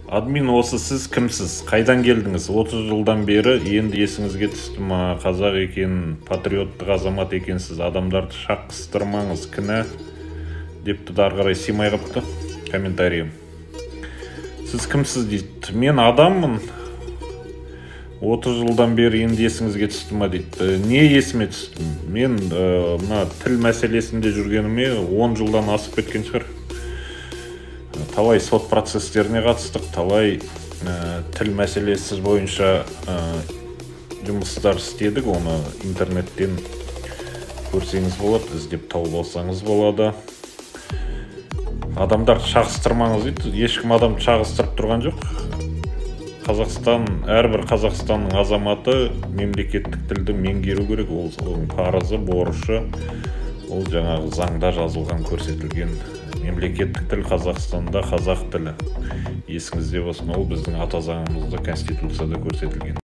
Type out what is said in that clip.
Админ, осы сіз кімсіз, қайдан келдіңіз? 30 жылдан бері енді есіңізге түсті ма қазақ екенін? Патриоттық азамат екенсіз, адамдарды шаққыстырмаңыз, кінә депті. Ары қарай сыймай қалыпты комментарий. Сіз кімсіз дейді. Мен адаммын. 30 жылдан бері енді есіңізге түсті ма дейді. Не есіме түсті? Мен мына тіл мәселесінде жүргеніме 10 жылдан асып кеткен шығар. Талай сот процестеріне қатыстық, талай тіл мәселесі бойынша жұмыстар істедік. Оны интернеттен көрсеңіз болады, іздеп тауып алсаңыз болады. Адамдарды шағыстырмаңыз дейді. Ешкім адамды шағыстырып тұрған жоқ. Қазақстан, әрбір Қазақстанның азаматы мемлекеттік тілді меңгеру керек. Ол оның парызы, борышы. Ол жаңағы заңда жазылған, көрсетілген. Мемлекеттік тіл Қазақстанда қазақ тілі, есіңізде болсын. Ол біздің ата заңымызда, конституцияда көрсетілген.